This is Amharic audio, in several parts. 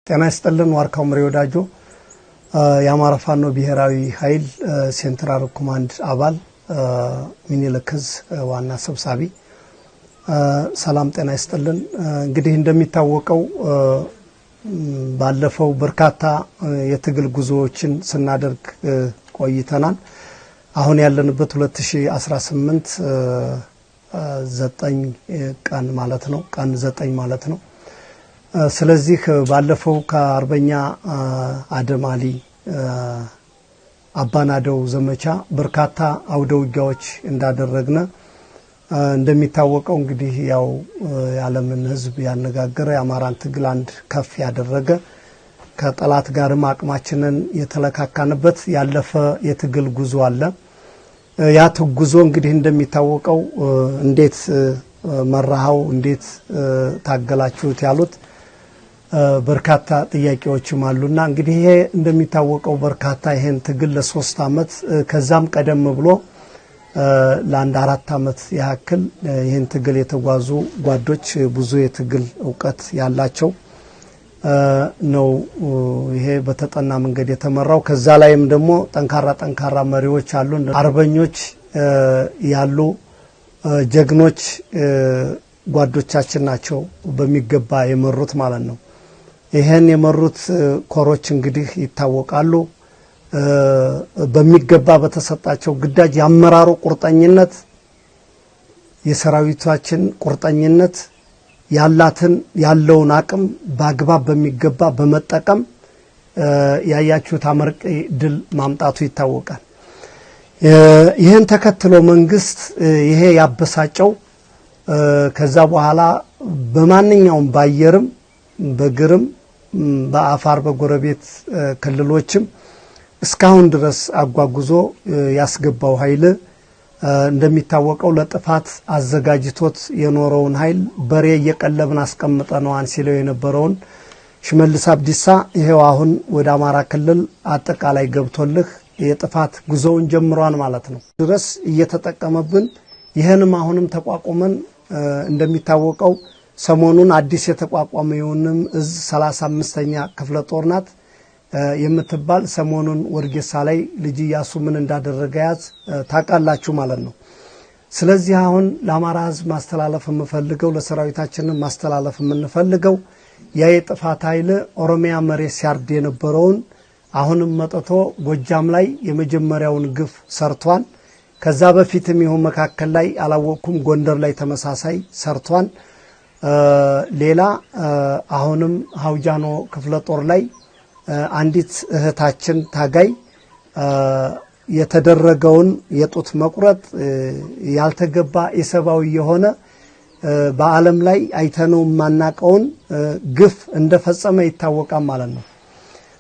ጤና ይስጥልን። ዋርካው ምሬ ወዳጆ የአማራ ፋኖ ብሔራዊ ኃይል central command አባል፣ ሚኒልክ ዕዝ ዋና ሰብሳቢ። ሰላም ጤና ይስጥልን። እንግዲህ እንደሚታወቀው ባለፈው በርካታ የትግል ጉዞዎችን ስናደርግ ቆይተናል። አሁን ያለንበት 2018 9 ቀን ማለት ነው፣ ቀን 9 ማለት ነው። ስለዚህ ባለፈው ከአርበኛ አደም አሊ አባናደው ዘመቻ በርካታ አውደ ውጊያዎች እንዳደረግነ እንደሚታወቀው እንግዲህ ያው የዓለምን ሕዝብ ያነጋገረ፣ የአማራን ትግል አንድ ከፍ ያደረገ፣ ከጠላት ጋርም አቅማችንን የተለካካንበት ያለፈ የትግል ጉዞ አለ። ያ ጉዞ እንግዲህ እንደሚታወቀው እንዴት መራሃው፣ እንዴት ታገላችሁት ያሉት በርካታ ጥያቄዎችም አሉና እንግዲህ ይሄ እንደሚታወቀው በርካታ ይሄን ትግል ለ3 ዓመት ከዛም ቀደም ብሎ ለአንድ 4 ዓመት ያክል ይህን ትግል የተጓዙ ጓዶች ብዙ የትግል እውቀት ያላቸው ነው። ይሄ በተጠና መንገድ የተመራው፣ ከዛ ላይም ደግሞ ጠንካራ ጠንካራ መሪዎች አሉ፣ አርበኞች ያሉ ጀግኖች ጓዶቻችን ናቸው በሚገባ የመሩት ማለት ነው። ይሄን የመሩት ኮሮች እንግዲህ ይታወቃሉ። በሚገባ በተሰጣቸው ግዳጅ የአመራሩ ቁርጠኝነት፣ የሰራዊታችን ቁርጠኝነት፣ ያላትን ያለውን አቅም በአግባብ በሚገባ በመጠቀም ያያችሁት አመርቂ ድል ማምጣቱ ይታወቃል። ይህን ተከትሎ መንግስት ይሄ ያበሳጨው ከዛ በኋላ በማንኛውም ባየርም በግርም በአፋር በጎረቤት ክልሎችም እስካሁን ድረስ አጓጉዞ ያስገባው ኃይል እንደሚታወቀው ለጥፋት አዘጋጅቶት የኖረውን ኃይል በሬ እየቀለብን አስቀምጠነዋን ሲለው የነበረውን ሽመልስ አብዲሳ ይሄው አሁን ወደ አማራ ክልል አጠቃላይ ገብቶልህ የጥፋት ጉዞውን ጀምሯን ማለት ነው። ድረስ እየተጠቀመብን ይህንም አሁንም ተቋቁመን እንደሚታወቀው ሰሞኑን አዲስ የተቋቋመውንም እዝ 35ኛ ክፍለ ጦር ናት የምትባል ሰሞኑን ወርጌሳ ላይ ልጅ ኢያሱ ምን እንዳደረገ ያዝ ታውቃላችሁ ማለት ነው። ስለዚህ አሁን ለአማራ ሕዝብ ማስተላለፍ የምፈልገው፣ ለሰራዊታችንን ማስተላለፍ የምንፈልገው ያ የጥፋት ኃይል ኦሮሚያ መሬት ሲያርድ የነበረውን አሁንም መጥቶ ጎጃም ላይ የመጀመሪያውን ግፍ ሰርቷል። ከዛ በፊትም ይሁን መካከል ላይ አላወቅኩም፣ ጎንደር ላይ ተመሳሳይ ሰርቷል። ሌላ አሁንም ሀውጃኖ ክፍለ ጦር ላይ አንዲት እህታችን ታጋይ የተደረገውን የጡት መቁረጥ ያልተገባ ኢሰብአዊ የሆነ በዓለም ላይ አይተነው የማናቀውን ግፍ እንደፈጸመ ይታወቃል ማለት ነው።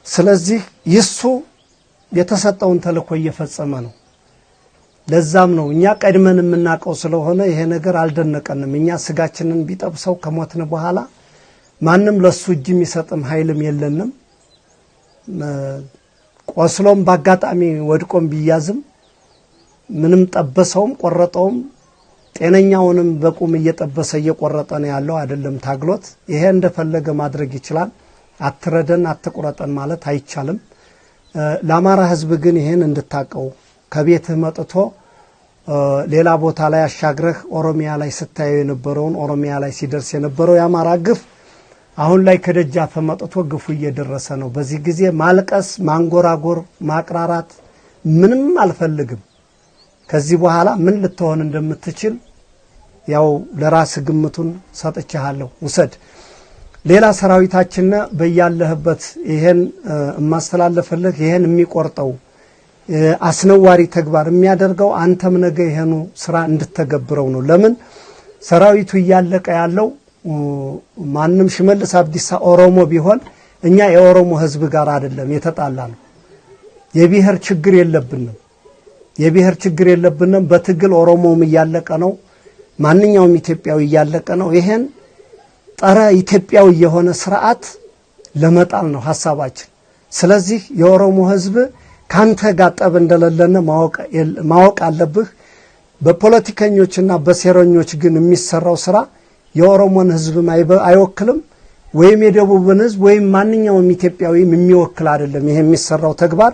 ስለዚህ ይሱ የተሰጠውን ተልእኮ እየፈጸመ ነው። ለዛም ነው እኛ ቀድመን የምናውቀው ስለሆነ ይሄ ነገር አልደነቀንም። እኛ ስጋችንን ቢጠብሰው ከሞትን በኋላ ማንም ለሱ እጅ የሚሰጥም ኃይልም የለንም። ቆስሎም በአጋጣሚ ወድቆም ቢያዝም ምንም ጠበሰውም ቆረጠውም ጤነኛውንም በቁም እየጠበሰ እየቆረጠ ነው ያለው፣ አይደለም ታግሎት። ይሄ እንደፈለገ ማድረግ ይችላል። አትረደን አትቁረጠን ማለት አይቻልም። ለአማራ ሕዝብ ግን ይሄን እንድታቀው ከቤትህ መጥቶ ሌላ ቦታ ላይ አሻግረህ ኦሮሚያ ላይ ስታየው የነበረውን፣ ኦሮሚያ ላይ ሲደርስ የነበረው የአማራ ግፍ አሁን ላይ ከደጃፈ መጥቶ ግፉ እየደረሰ ነው። በዚህ ጊዜ ማልቀስ፣ ማንጎራጎር፣ ማቅራራት ምንም አልፈልግም። ከዚህ በኋላ ምን ልትሆን እንደምትችል ያው ለራስ ግምቱን ሰጥቼሃለሁ፣ ውሰድ። ሌላ ሰራዊታችን በያለህበት ይሄን የማስተላለፍልህ ይሄን የሚቆርጠው አስነዋሪ ተግባር የሚያደርገው አንተም ነገ ይሄኑ ስራ እንድተገብረው ነው። ለምን ሰራዊቱ እያለቀ ያለው ማንም ሽመልስ አብዲሳ ኦሮሞ ቢሆን እኛ የኦሮሞ ህዝብ ጋር አይደለም የተጣላ ነው። የብሔር ችግር የለብንም። የብሔር ችግር የለብንም። በትግል ኦሮሞውም እያለቀ ነው። ማንኛውም ኢትዮጵያዊ እያለቀ ነው። ይሄን ጠረ ኢትዮጵያዊ የሆነ ስርዓት ለመጣል ነው ሀሳባችን። ስለዚህ የኦሮሞ ህዝብ ካንተ ጋር ጠብ እንደሌለን ማወቅ አለብህ። በፖለቲከኞችና በሴረኞች ግን የሚሰራው ስራ የኦሮሞን ህዝብም አይወክልም። ወይም የደቡብን ህዝብ ወይም ማንኛውም ኢትዮጵያዊ የሚወክል አይደለም። ይሄ የሚሰራው ተግባር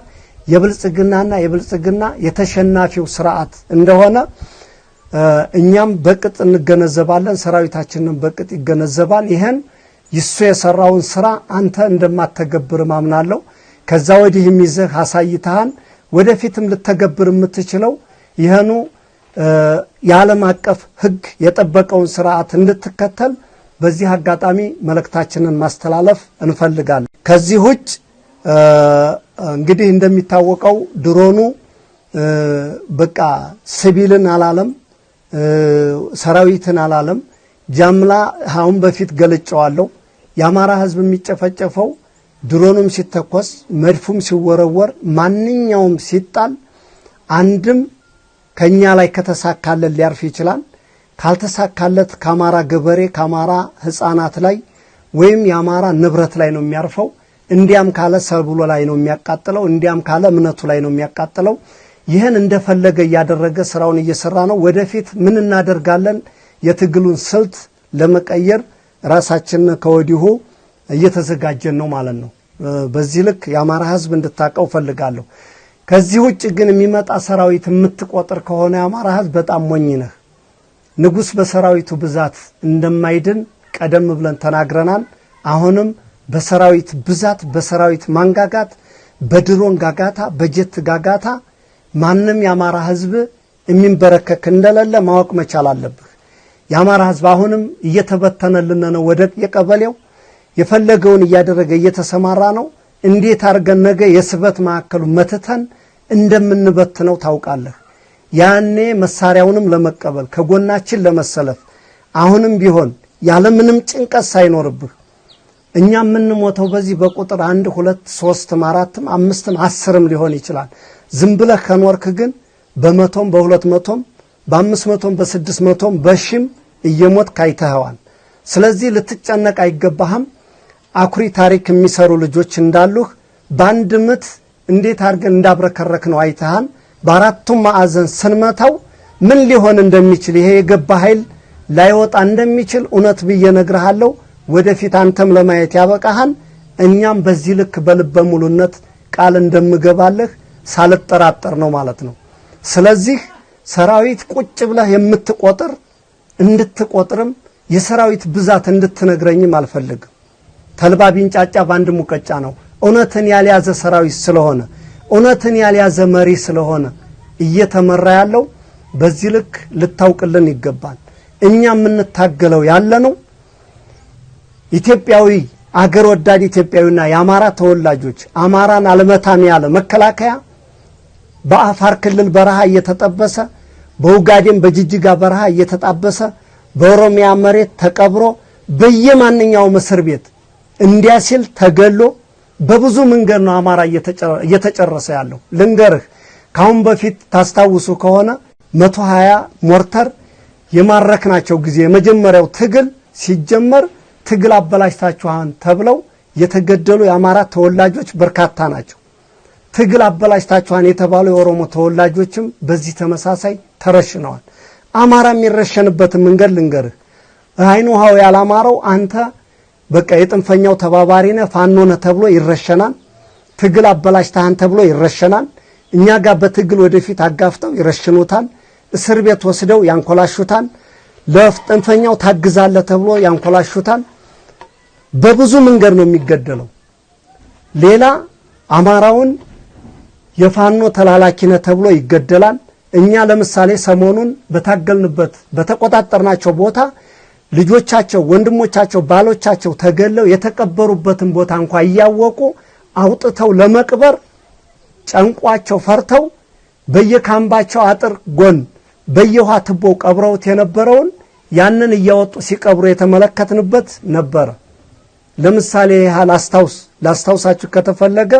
የብልጽግናና የብልጽግና የተሸናፊው ስርዓት እንደሆነ እኛም በቅጥ እንገነዘባለን፣ ሰራዊታችንን በቅጥ ይገነዘባል። ይሄን ይሱ የሰራውን ስራ አንተ እንደማተገብር ማምናለሁ። ከዛ ወዲህም ይዘህ አሳይተሃል። ወደፊትም ልተገብር የምትችለው ይህኑ የዓለም አቀፍ ህግ የጠበቀውን ስርዓት እንድትከተል በዚህ አጋጣሚ መልእክታችንን ማስተላለፍ እንፈልጋለን። ከዚህ ውጭ እንግዲህ እንደሚታወቀው ድሮኑ በቃ ሲቪልን አላለም፣ ሰራዊትን አላለም። ጃምላ አሁን በፊት ገልጨዋለሁ። የአማራ ህዝብ የሚጨፈጨፈው ድሮኑም ሲተኮስ መድፉም ሲወረወር ማንኛውም ሲጣል አንድም ከኛ ላይ ከተሳካለት ሊያርፍ ይችላል። ካልተሳካለት ከአማራ ገበሬ ከአማራ ህፃናት ላይ ወይም የአማራ ንብረት ላይ ነው የሚያርፈው። እንዲያም ካለ ሰብሎ ላይ ነው የሚያቃጥለው። እንዲያም ካለ እምነቱ ላይ ነው የሚያቃጥለው። ይህን እንደፈለገ እያደረገ ስራውን እየሰራ ነው። ወደፊት ምን እናደርጋለን? የትግሉን ስልት ለመቀየር ራሳችንን ከወዲሁ እየተዘጋጀን ነው ማለት ነው። በዚህ ልክ የአማራ ህዝብ እንድታቀው ፈልጋለሁ። ከዚህ ውጭ ግን የሚመጣ ሰራዊት የምትቆጥር ከሆነ የአማራ ህዝብ በጣም ሞኝ ነህ። ንጉሥ በሰራዊቱ ብዛት እንደማይድን ቀደም ብለን ተናግረናል። አሁንም በሰራዊት ብዛት፣ በሰራዊት ማንጋጋት፣ በድሮን ጋጋታ፣ በጀት ጋጋታ ማንም የአማራ ህዝብ የሚንበረከክ እንደሌለ ማወቅ መቻል አለብህ። የአማራ ህዝብ አሁንም እየተበተነልን ነው። ወደ የቀበሌው የፈለገውን እያደረገ እየተሰማራ ነው። እንዴት አድርገን ነገ የስበት ማዕከሉ መትተን እንደምንበትነው ታውቃለህ። ያኔ መሳሪያውንም ለመቀበል ከጎናችን ለመሰለፍ አሁንም ቢሆን ያለምንም ጭንቀት ሳይኖርብህ እኛ የምንሞተው በዚህ በቁጥር 1 2 3 4 5 10 ሊሆን ይችላል። ዝም ብለህ ከኖርክ ግን በመቶም በ200 በ500 በ600 በሺም እየሞትክ አይተኸዋል። ስለዚህ ልትጨነቅ አይገባህም። አኩሪ ታሪክ የሚሰሩ ልጆች እንዳሉህ በአንድ ምት እንዴት አድርገን እንዳብረከረክ ነው አይተሃል። በአራቱም ማዕዘን ስንመታው ምን ሊሆን እንደሚችል ይሄ የገባ ኃይል ላይወጣ እንደሚችል እውነት ብዬ እነግርሃለሁ። ወደፊት አንተም ለማየት ያበቃሃል። እኛም በዚህ ልክ በልበ ሙሉነት ቃል እንደምገባለህ ሳልጠራጠር ነው ማለት ነው። ስለዚህ ሰራዊት ቁጭ ብለህ የምትቆጥር እንድትቆጥርም የሰራዊት ብዛት እንድትነግረኝም አልፈልግም። ተልባ ቢንጫጫ በአንድ ሙቀጫ ነው። እውነትን ያልያዘ ሰራዊት ስለሆነ እውነትን ያልያዘ መሪ ስለሆነ እየተመራ ያለው በዚህ ልክ ልታውቅልን ይገባል። እኛ የምንታገለው ያለነው ኢትዮጵያዊ አገር ወዳድ ኢትዮጵያዊና የአማራ ተወላጆች አማራን አልመታም ያለ መከላከያ በአፋር ክልል በረሃ እየተጠበሰ በኡጋዴን በጅጅጋ በረሃ እየተጣበሰ በኦሮሚያ መሬት ተቀብሮ በየማንኛውም እስር ቤት እንዲያ ሲል ተገሎ በብዙ መንገድ ነው አማራ እየተጨረሰ ያለው። ልንገርህ፣ ካሁን በፊት ታስታውሱ ከሆነ 120 ሞርተር የማረክናቸው ጊዜ የመጀመሪያው ትግል ሲጀመር ትግል አበላሽታችኋን ተብለው የተገደሉ የአማራ ተወላጆች በርካታ ናቸው። ትግል አበላሽታችኋን የተባሉ የኦሮሞ ተወላጆችም በዚህ ተመሳሳይ ተረሽነዋል። አማራ የሚረሸንበትን መንገድ ልንገርህ። አይኑ ውሃው ያላማረው አንተ በቃ የጥንፈኛው ተባባሪ ነህ ፋኖ ነህ ተብሎ ይረሸናል። ትግል አበላሽታህን ተብሎ ይረሸናል። እኛ ጋር በትግል ወደፊት አጋፍተው ይረሽኑታል። እስር ቤት ወስደው ያንኮላሹታል። ለጥንፈኛው ታግዛለህ ተብሎ ያንኮላሹታል። በብዙ መንገድ ነው የሚገደለው። ሌላ አማራውን የፋኖ ተላላኪ ነህ ተብሎ ይገደላል። እኛ ለምሳሌ ሰሞኑን በታገልንበት በተቆጣጠርናቸው ቦታ ልጆቻቸው፣ ወንድሞቻቸው፣ ባሎቻቸው ተገለው የተቀበሩበትን ቦታ እንኳን እያወቁ አውጥተው ለመቅበር ጨንቋቸው ፈርተው በየካምባቸው አጥር ጎን በየውሃ ትቦ ቀብረውት የነበረውን ያንን እያወጡ ሲቀብሩ የተመለከትንበት ነበር። ለምሳሌ ያህል ላስታውሳችሁ ከተፈለገ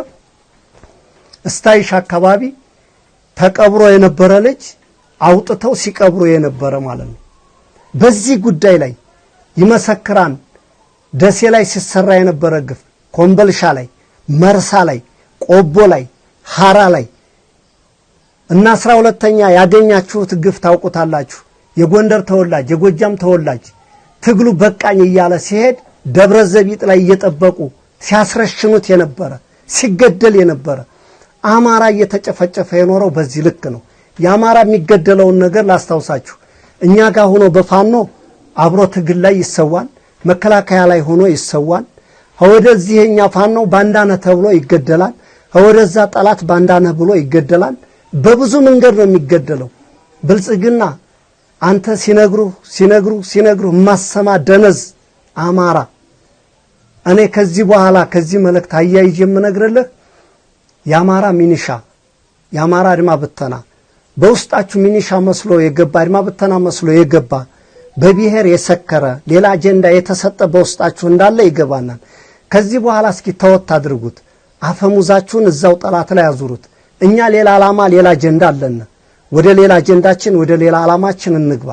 እስታይሽ አካባቢ ተቀብሮ የነበረ ልጅ አውጥተው ሲቀብሩ የነበረ ማለት ነው። በዚህ ጉዳይ ላይ ይመሰክራን ደሴ ላይ ሲሰራ የነበረ ግፍ፣ ኮምበልሻ ላይ፣ መርሳ ላይ፣ ቆቦ ላይ፣ ሐራ ላይ እና 12ኛ ያገኛችሁት ግፍ ታውቁታላችሁ። የጎንደር ተወላጅ የጎጃም ተወላጅ ትግሉ በቃኝ እያለ ሲሄድ ደብረ ዘቢጥ ላይ እየጠበቁ ሲያስረሽኑት የነበረ፣ ሲገደል የነበረ፣ አማራ እየተጨፈጨፈ የኖረው በዚህ ልክ ነው። የአማራ የሚገደለውን ነገር ላስታውሳችሁ። እኛ ጋር ሆኖ በፋኖ አብሮ ትግል ላይ ይሰዋል፣ መከላከያ ላይ ሆኖ ይሰዋል። ወደዚህ የኛ ፋኖ ባንዳነ ተብሎ ይገደላል። ወደዛ ጠላት ባንዳነ ብሎ ይገደላል። በብዙ መንገድ ነው የሚገደለው። ብልጽግና አንተ ሲነግሩ ሲነግሩ ሲነግሩ ማሰማ ደነዝ አማራ፣ እኔ ከዚህ በኋላ ከዚህ መልእክት አያይዤ የምነግርልህ፣ የአማራ ሚኒሻ፣ የአማራ አድማ ብተና፣ በውስጣችሁ ሚኒሻ መስሎ የገባ፣ አድማ ብተና መስሎ የገባ፣ በብሔር የሰከረ፣ ሌላ አጀንዳ የተሰጠ በውስጣችሁ እንዳለ ይገባናል። ከዚህ በኋላ እስኪ ተወት አድርጉት። አፈሙዛችሁን እዛው ጠላት ላይ አዙሩት። እኛ ሌላ ዓላማ፣ ሌላ አጀንዳ አለን። ወደ ሌላ አጀንዳችን፣ ወደ ሌላ ዓላማችን እንግባ።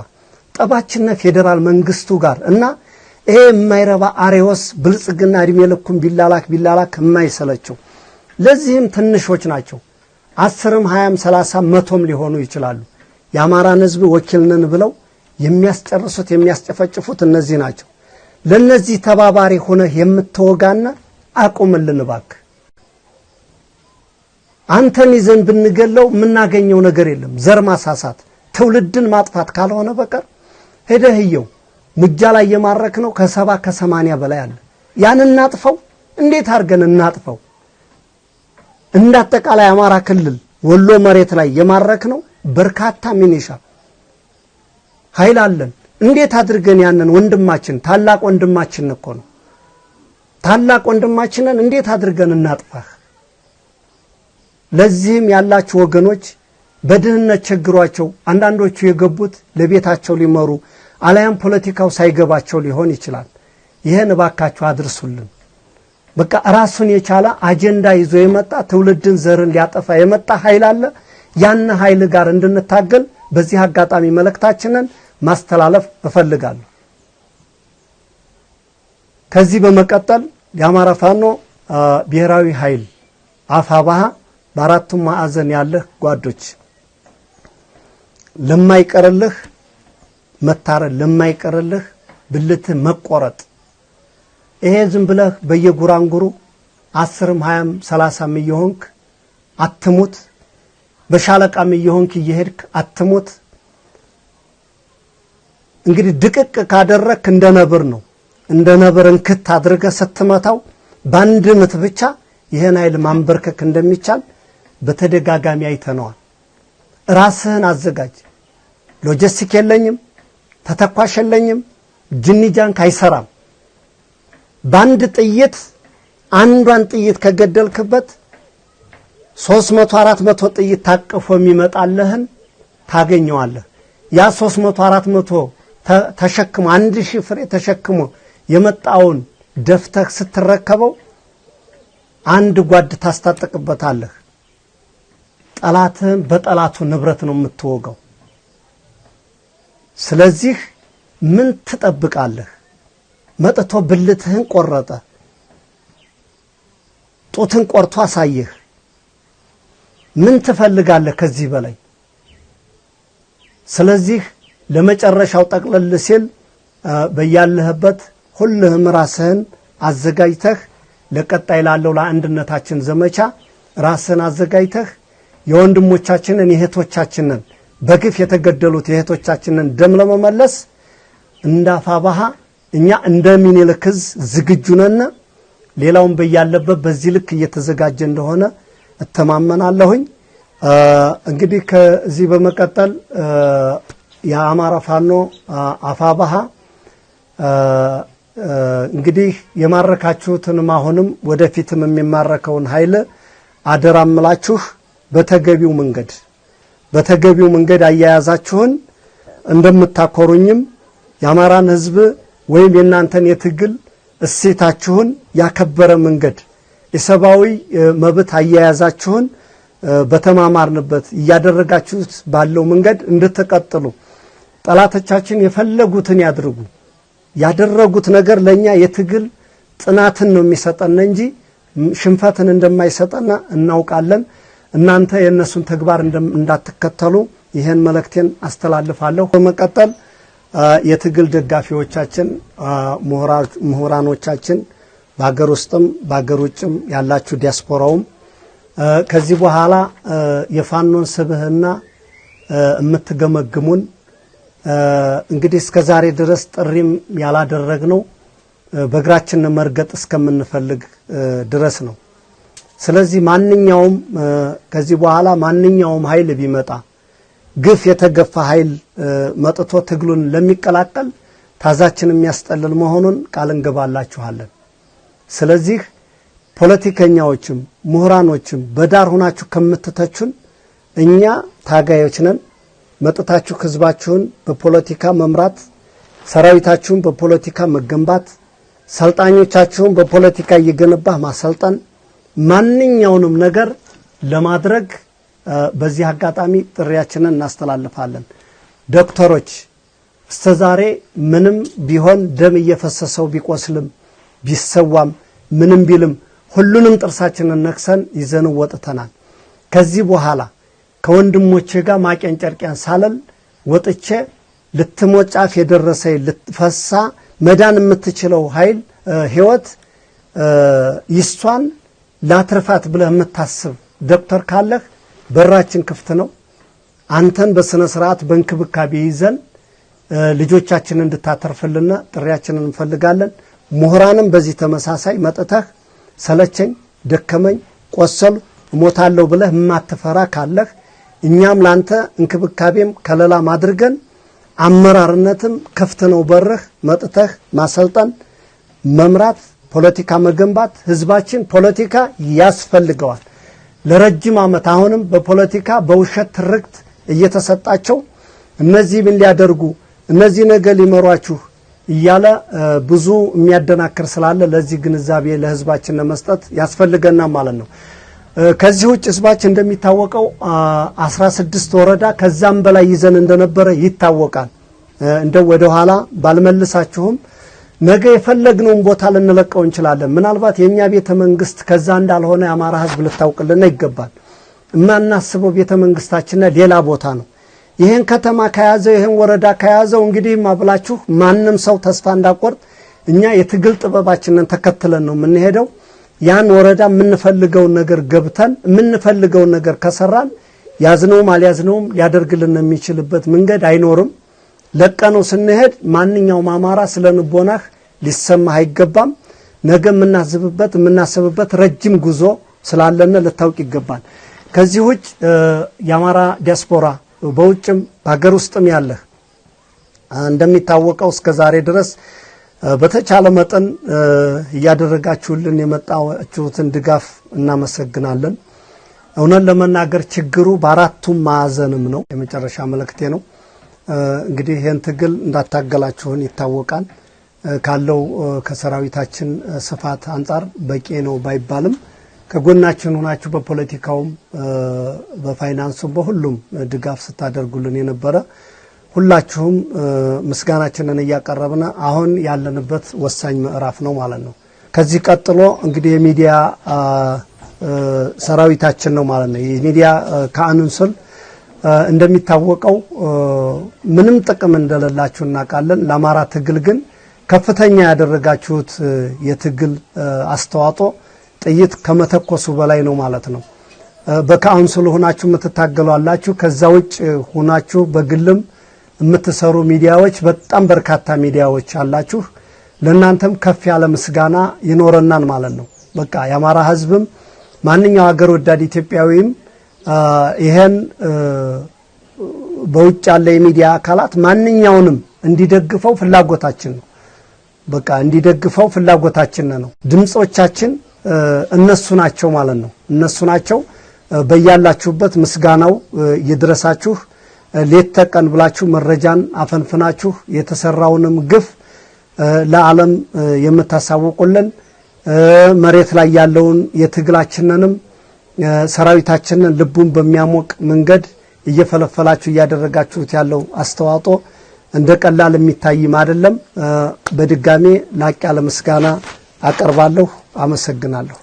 ጠባችን ፌዴራል መንግስቱ ጋር እና ይሄ የማይረባ አሬዎስ ብልጽግና እድሜ ልኩም ቢላላክ ቢላላክ የማይሰለቸው፣ ለዚህም ትንሾች ናቸው። 10ም 20ም 30 100ም ሊሆኑ ይችላሉ። የአማራን ህዝብ ወኪል ነን ብለው የሚያስጨርሱት፣ የሚያስጨፈጭፉት እነዚህ ናቸው። ለነዚህ ተባባሪ ሆነህ የምትወጋና አቁምልን እባክህ። አንተን ይዘን ብንገለው የምናገኘው ነገር የለም። ዘር ማሳሳት፣ ትውልድን ማጥፋት ካልሆነ በቀር። ሄደህ እየው፣ ሙጃ ላይ የማረክ ነው ከ70 ከ80 በላይ አለ። ያን እናጥፈው፣ እንዴት አድርገን እናጥፈው? እንደ አጠቃላይ አማራ ክልል ወሎ መሬት ላይ የማረክ ነው በርካታ ሚኒሻ ኃይል አለን። እንዴት አድርገን ያንን ወንድማችን፣ ታላቅ ወንድማችን እኮ ነው። ታላቅ ወንድማችንን እንዴት አድርገን እናጥፋህ? ለዚህም ያላችሁ ወገኖች በድህነት ቸግሯቸው አንዳንዶቹ የገቡት ለቤታቸው ሊመሩ አላያም ፖለቲካው ሳይገባቸው ሊሆን ይችላል። ይህን እባካችሁ አድርሱልን። በቃ ራሱን የቻለ አጀንዳ ይዞ የመጣ፣ ትውልድን ዘርን ሊያጠፋ የመጣ ኃይል አለ። ያን ኃይል ጋር እንድንታገል በዚህ አጋጣሚ መልእክታችንን ማስተላለፍ እፈልጋለሁ። ከዚህ በመቀጠል የአማራ ፋኖ ብሔራዊ ኃይል አፋባሃ በአራቱም ማዕዘን ያለህ ጓዶች፣ ለማይቀርልህ መታረድ፣ ለማይቀርልህ ብልትህ መቆረጥ፣ ይሄ ዝም ብለህ በየጉራንጉሩ 10ም 20ም 30ም እየሆንክ አትሙት። በሻለቃም እየሆንክ እየሄድክ አትሙት። እንግዲህ ድቅቅ ካደረክ እንደ ነብር ነው። እንደ ነብር እንክት አድርገህ ስትመታው በአንድ ምት ብቻ ይህን ኃይል ማንበርከክ እንደሚቻል በተደጋጋሚ አይተነዋል። ራስህን አዘጋጅ። ሎጂስቲክ የለኝም፣ ተተኳሽ የለኝም፣ ጅኒ ጃንክ አይሰራም። በአንድ ጥይት፣ አንዷን ጥይት ከገደልክበት 300 400 ጥይት ታቅፎ የሚመጣልህን ታገኘዋለህ። ያ 300 400 ተሸክሞ፣ 1000 ፍሬ ተሸክሞ የመጣውን ደፍተህ ስትረከበው አንድ ጓድ ታስታጥቅበታለህ። ጠላትህን በጠላቱ ንብረት ነው የምትወጋው። ስለዚህ ምን ትጠብቃለህ? መጥቶ ብልትህን ቆረጠ፣ ጡትን ቆርጦ አሳየህ። ምን ትፈልጋለህ ከዚህ በላይ? ስለዚህ ለመጨረሻው ጠቅለል ሲል በያለህበት ሁልህም ራስህን አዘጋጅተህ ለቀጣይ ላለው ለአንድነታችን ዘመቻ ራስህን አዘጋጅተህ የወንድሞቻችንን፣ የእህቶቻችንን፣ በግፍ የተገደሉት የእህቶቻችንን ደም ለመመለስ እንዳፋባሃ እኛ እንደ ሚኒልክ ዕዝ ዝግጁ ነን። ሌላውን በያለበት በዚህ ልክ እየተዘጋጀ እንደሆነ እተማመናለሁኝ። እንግዲህ ከዚህ በመቀጠል የአማራ ፋኖ አፋባሃ እንግዲህ የማረካችሁትንም አሁንም ወደፊትም የሚማረከውን ኃይል አደራ እምላችሁ በተገቢው መንገድ አያያዛችሁን እንደምታኮሩኝም የአማራን ሕዝብ ወይም የእናንተን የትግል እሴታችሁን ያከበረ መንገድ የሰብአዊ መብት አያያዛችሁን በተማማርንበት እያደረጋችሁት ባለው መንገድ እንድትቀጥሉ፣ ጠላቶቻችን የፈለጉትን ያድርጉ። ያደረጉት ነገር ለኛ የትግል ጽናትን ነው የሚሰጠን እንጂ ሽንፈትን እንደማይሰጠን እናውቃለን። እናንተ የእነሱን ተግባር እንዳትከተሉ ይህን መልእክቴን አስተላልፋለሁ። በመቀጠል የትግል ደጋፊዎቻችን፣ ምሁራኖቻችን፣ በሀገር ውስጥም በሀገር ውጭም ያላችሁ ዲያስፖራውም ከዚህ በኋላ የፋኖን ስብህና የምትገመግሙን፣ እንግዲህ እስከ ዛሬ ድረስ ጥሪም ያላደረግነው በእግራችን መርገጥ እስከምንፈልግ ድረስ ነው። ስለዚህ ማንኛውም ከዚህ በኋላ ማንኛውም ኃይል ቢመጣ፣ ግፍ የተገፋ ኃይል መጥቶ ትግሉን ለሚቀላቀል ታዛችን የሚያስጠልል መሆኑን ቃል እንገባላችኋለን። ስለዚህ ፖለቲከኛዎችም ምሁራኖችም በዳር ሆናችሁ ከምትተቹን እኛ ታጋዮች ነን። መጥታችሁ ህዝባችሁን በፖለቲካ መምራት፣ ሰራዊታችሁን በፖለቲካ መገንባት፣ ሰልጣኞቻችሁን በፖለቲካ እየገነባህ ማሰልጠን፣ ማንኛውንም ነገር ለማድረግ በዚህ አጋጣሚ ጥሪያችንን እናስተላልፋለን። ዶክተሮች እስከዛሬ ምንም ቢሆን ደም እየፈሰሰው ቢቆስልም ቢሰዋም ምንም ቢልም ሁሉንም ጥርሳችንን ነክሰን ይዘን ወጥተናል። ከዚህ በኋላ ከወንድሞቼ ጋር ማቄን ጨርቄን ሳለል ወጥቼ ልትሞት ጫፍ የደረሰ ልትፈሳ መዳን የምትችለው ኃይል ህይወት ይሷን ላትርፋት ብለህ የምታስብ ዶክተር ካለህ በራችን ክፍት ነው። አንተን በስነ ስርዓት በእንክብካቤ ይዘን ልጆቻችንን እንድታተርፍልና ጥሪያችንን እንፈልጋለን። ምሁራንም በዚህ ተመሳሳይ መጥተህ ሰለቸኝ፣ ደከመኝ፣ ቆሰሉ፣ እሞታለሁ ብለህ የማትፈራ ካለህ እኛም ላንተ እንክብካቤም ከለላም አድርገን አመራርነትም ክፍት ነው በርህ። መጥተህ ማሰልጠን፣ መምራት፣ ፖለቲካ መገንባት። ህዝባችን ፖለቲካ ያስፈልገዋል። ለረጅም ዓመት አሁንም በፖለቲካ በውሸት ትርክት እየተሰጣቸው እነዚህ ምን ሊያደርጉ፣ እነዚህ ነገ ሊመሯችሁ እያለ ብዙ የሚያደናክር ስላለ ለዚህ ግንዛቤ ለህዝባችን ለመስጠት ያስፈልገናል ማለት ነው። ከዚህ ውጭ ህዝባችን እንደሚታወቀው 16 ወረዳ ከዛም በላይ ይዘን እንደነበረ ይታወቃል። እንደው ወደ ኋላ ባልመልሳችሁም ነገ የፈለግነውን ቦታ ልንለቀው እንችላለን። ምናልባት የኛ ቤተ መንግስት ከዛ እንዳልሆነ የአማራ ህዝብ ልታውቅልና ይገባል። የማናስበው ቤተ መንግስታችን ሌላ ቦታ ነው። ይህን ከተማ ከያዘው፣ ይህን ወረዳ ከያዘው እንግዲህ ማብላችሁ ማንም ሰው ተስፋ እንዳቆርጥ እኛ የትግል ጥበባችንን ተከትለን ነው የምንሄደው። ያን ወረዳ የምንፈልገውን ነገር ገብተን የምንፈልገውን ነገር ከሰራን ያዝነውም አልያዝነውም ሊያደርግልን የሚችልበት መንገድ አይኖርም። ለቀነው ስንሄድ ማንኛውም አማራ ስለ ንቦናህ ሊሰማህ አይገባም። ነገ የምናስብበት ረጅም ጉዞ ስላለነ ልታውቅ ይገባል። ከዚህ ውጭ የአማራ ዲያስፖራ በውጭም በሀገር ውስጥም ያለህ እንደሚታወቀው እስከ ዛሬ ድረስ በተቻለ መጠን እያደረጋችሁልን የመጣችሁትን ድጋፍ እናመሰግናለን። እውነት ለመናገር ችግሩ በአራቱም ማዕዘንም ነው። የመጨረሻ መልእክቴ ነው። እንግዲህ ይህን ትግል እንዳታገላችሁን ይታወቃል። ካለው ከሰራዊታችን ስፋት አንጻር በቂ ነው ባይባልም ከጎናችን ሆናችሁ በፖለቲካውም በፋይናንሱም በሁሉም ድጋፍ ስታደርጉልን የነበረ ሁላችሁም ምስጋናችንን እያቀረብን አሁን ያለንበት ወሳኝ ምዕራፍ ነው ማለት ነው። ከዚህ ቀጥሎ እንግዲህ የሚዲያ ሰራዊታችን ነው ማለት ነው። የሚዲያ council እንደሚታወቀው ምንም ጥቅም እንደሌላችሁ እናውቃለን። ለአማራ ትግል ግን ከፍተኛ ያደረጋችሁት የትግል አስተዋጽኦ ጥይት ከመተኮሱ በላይ ነው ማለት ነው። በ council ኡ ሆናችሁ የምትታገሉ አላችሁ። ከዛ ውጭ ሆናችሁ በግልም የምትሰሩ ሚዲያዎች በጣም በርካታ ሚዲያዎች አላችሁ። ለእናንተም ከፍ ያለ ምስጋና ይኖረናል ማለት ነው። በቃ የአማራ ሕዝብም ማንኛው ሀገር ወዳድ ኢትዮጵያዊም ይሄን በውጭ ያለ የሚዲያ አካላት ማንኛውንም እንዲደግፈው ፍላጎታችን ነው። በቃ እንዲደግፈው ፍላጎታችን ነው። ድምጾቻችን እነሱ ናቸው ማለት ነው። እነሱ ናቸው። በያላችሁበት ምስጋናው ይድረሳችሁ። ሌት ተቀን ብላችሁ መረጃን አፈንፍናችሁ የተሰራውንም ግፍ ለዓለም የምታሳውቁልን፣ መሬት ላይ ያለውን የትግላችንንም ሰራዊታችንን ልቡን በሚያሞቅ መንገድ እየፈለፈላችሁ እያደረጋችሁት ያለው አስተዋጽኦ እንደ ቀላል የሚታይም አይደለም። በድጋሜ ላቅ ያለ ምስጋና አቀርባለሁ። አመሰግናለሁ።